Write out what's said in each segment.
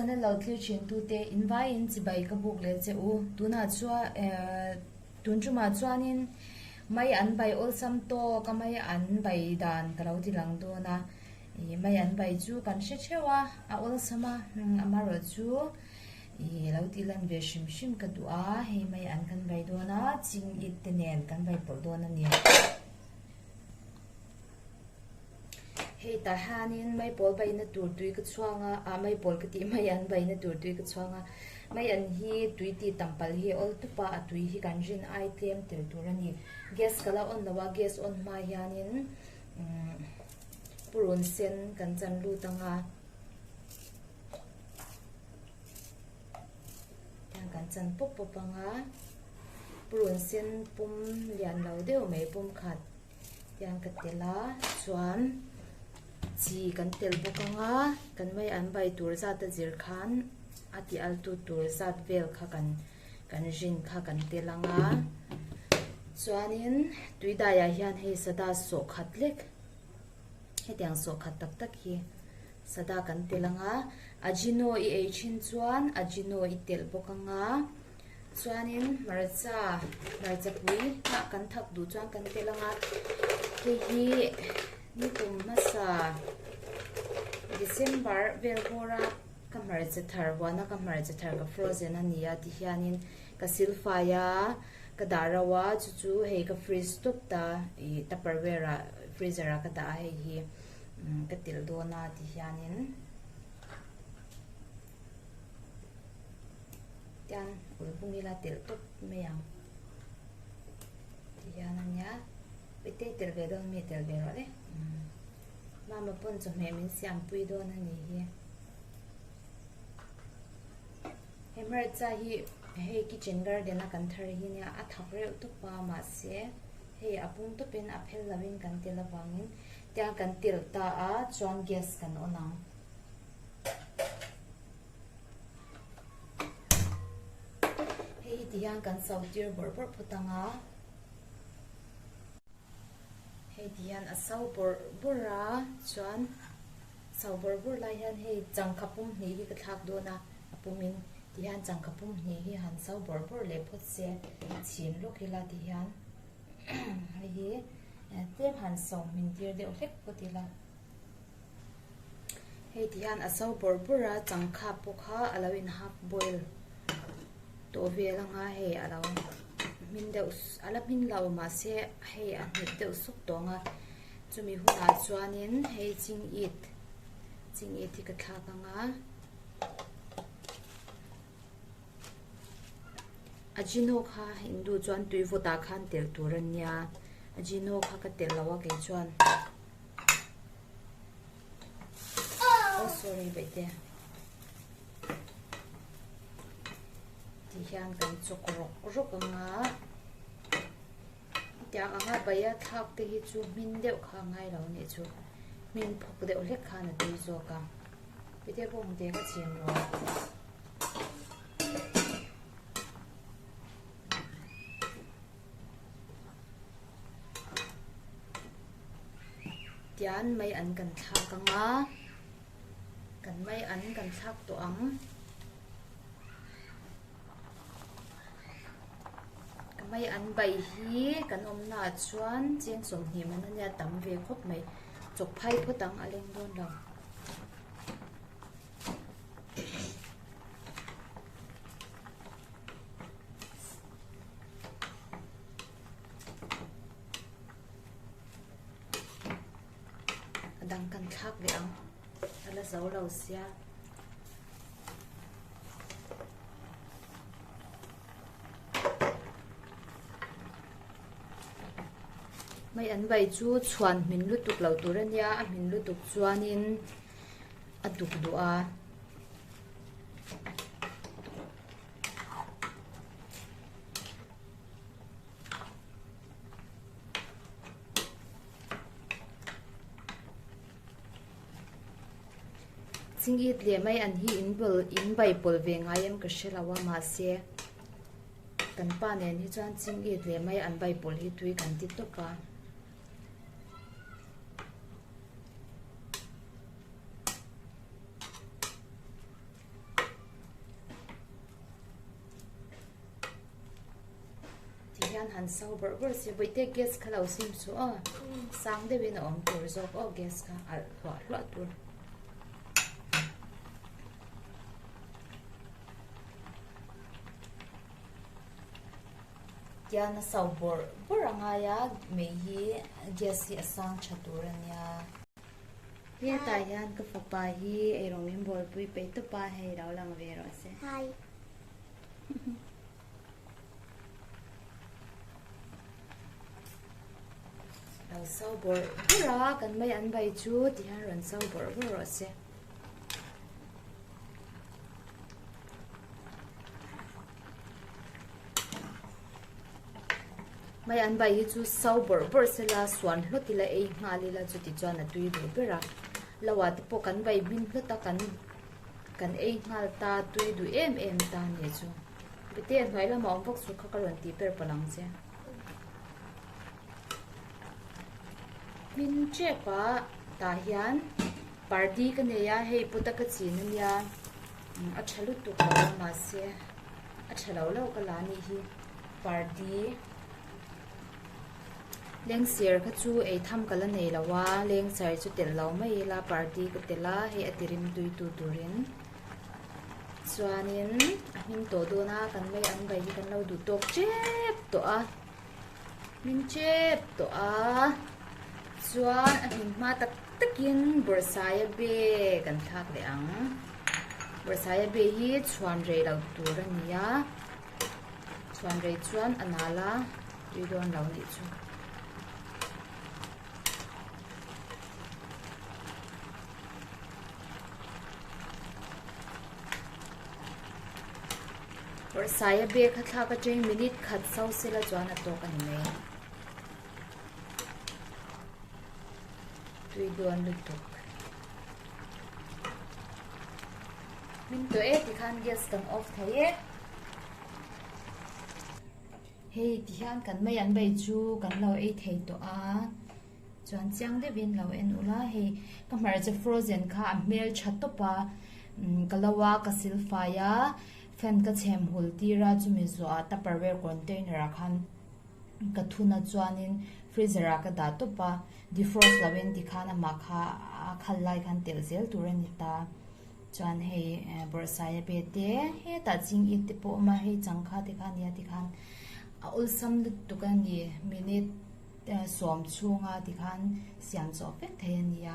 channel lo thlir thin tute in vaiin chibai ka buk leh che u. Tunah chuan eh tun tumah chuanin mai an bai awlsam tawk a mai an bai dan ka lo ti lang dawn a. Ih mai an bai chu kan hre theuh a, a awlsam a amaherawh chu ih lo tih lan ve hrim hrim ka duh a, hei mai an kan bai dawn a, ching it te nen kan bai pawlh dawn a ni. Hei tah hianin maipawl baina tur tui ka chhuang a, ah maipawl ka tih mai an baina tur tui ka chhuang a, mai an hi tui tih tam palh hi awl tup a, a tui hi kan rin ai tlem tel tur a ni. Gas ka la on lo a, gas on hma hianin umm purun sen kan chan lut ang a, tiang kan chan pawp pawp ang a, purun sen pum lian lo deuh mai pum khat. Tiang ka tel a chuan chi kan tel bawk ang a kan mai an bai tur zat a zir khan a ti al tu tur zat vel kha kan kan rin kha kan tel ang a chuanin tui daiah hian hei sada sawh khat lek hetiang sawh khat tak tak hi sada kan tel ang a ajino i ei thin chuan ajino i telh bawk ang a. Chuanin hmarcha, hmarcha pui hnah kan thak duh chuan kan tel ang a, hei hi nikum hmasa December vel bawra ka hmarcha thar huana ka hmarcha thar ka frozen a ni a tihianin ka silfai a, ka dah rauh a chu chu hei ka freeze tawp ta ih tupperware ah freezer ah ka dah a hei hi ka telh dawn a tihianin. Tian ul bung ila telh tawp mai ang ti hian a nia Pitei telh ve dawn mi telh ve rawh le Mama pawn chawhmeh min siam pui dawn a ni hi He hmarcha hi hei kitchen garden a kan thar hi nia a thak reuh tawp a mahse hei a pum tawpin a phel lovin kan tel avangin tiang kan telh ta a chuan gas kan on ang. Hei hi ti hian kan so tir bawrh bawrh phawt ang a, hei ti hian a so bawrh bawrh a chuan so bawrh bawrh lai hian hei changkha pum hnih hi ka thlak dawn a, a pumin ti hian changkha pum hnih hi han so bawrh bawrh leh phawt se chhin lawk ila ti hian hei hi tlem han so hmin tir deuh hlek phawt ila. Hei ti hian a so bawrh bawrh a changkha pawh kha a lo in half boil tawh vel anga hei a lo hmin deuh a la hmin lo mahse hei a nghet deuh suk tawh ang a chumi hunah chuanin hei ching it ching it hi ka thlak ang a. Ajino kha in duh chuan tui vawtah khan telh tur a nia ajino kha ka telh lo a kei chuan. Oh sorry baihte ti hian kan chawk rawk rawk ang a tiang anga baia thlak te hi chu hmin deuh kha a ngai lo anih chu hmin phawk deuh hlek khan a tui zawk a pite pawh hmute ka chhin rawh. Tian mai an kan thlak ang a, kan mai an kan thlak tawh ang. Ka mai an bai hi kan awmna ah chuan cheng 20 man ania tam ve khawp mai. Chawk phai phawt ang a leng dawn lo. A dang kan thlak leh ang a la zo lo sia. Mai an vai chu chhuan hmin lutuk lo tur a nia a hmin lutuk chuanin a duk duh a. Chingit leh mai an hi in bul in bai pawl ve ngai em ka hre lo a mahse kan pa nen hi chuan chingit leh mai an bai pawl hi tui kan ti tawp a. Tihian han so bawrh bawrh se bawihte gas kha lo sim suh aw. Sang deuhin a awm tur zawk aw gas kha alh hluah hluah tur. Tian a so bawrh bawrh a ngai a mei hi gas hi a sang tha tur a nia. Hetah hian ka fapa hi eirawng min bawlpui peih tawp a hei lo lang ve rawh se. Hi. Lo so bawrh bawrh a kan mai an bai chu ti hian rawn so bawrh bawrh rawh se. Mai an bai hi chu so bawrh bawrh sela suan hlawt ila ei nghal ila chuti chuan a tui duh ber a. Lo ah te pawh kan bai hmin hlawt a kan kan ei nghal ta tui duh em em ta nih chu. Bete a hnuai lamah awm vak chu kha ka rawn tih ber palh ang che. Hmin tep a tah hian party ka nei a hei pawta ka chin a nia a tha lutuk lo a mahse a tha lo lo ka la anih hi party lengser kha chu ei tham ka la nei lo a lengser chu telh lo mai ila party ka telh a hei a ti rim tui tu turin chuanin a hming tawh dawn a kan mei an bai hi kan lo duh tawk tep tawh a. Min chep tawh a, chuan a hnim hma tak takin Bawrhsaia be kan thlak leh ang. Bawrhsaia be hi chhuan rei lo tur a ni a, chhuan rei chuan a nal a, tui dawn lo nih chu. Bawrhsaia bag kha thlak atangin minute khat so sela chuan a tawk a ni mai. Tui dawn lutuk. Min tawh e tikhan gas kan off thei e. Hei tihian kan mei an bei chu kan lo ei thei tawh a. Chuan chiang deuhin lo en ula hei ka hmarcha frozen kha a hmel tha tawp a ka lo a ka sil fai a fan ka chhem hul tir a chumi zawhah tupperware container ah khan ka thun a chuanin freezer ah ka dah tawp a defrost lo in tikhan amah kha a khal lai khan telh zel tur a ni ta chuan hei bawrhsai a be te hetah ching it te pawh a awm a hei changkha te kha a nia tikhan a awlsam lutuk a ni minute. Sawm chhunga tikhan siam chawh vek thei a nia.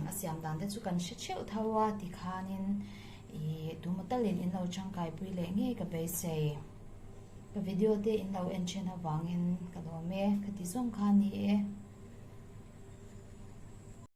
A siam dan te chu kan hre theuh tho a tikhanin ih tuma talin in lo tangkaipui leh ngei ka beisei. Ka video te in lo en then avangin ka lawm e. Khati zawng kha a ni e.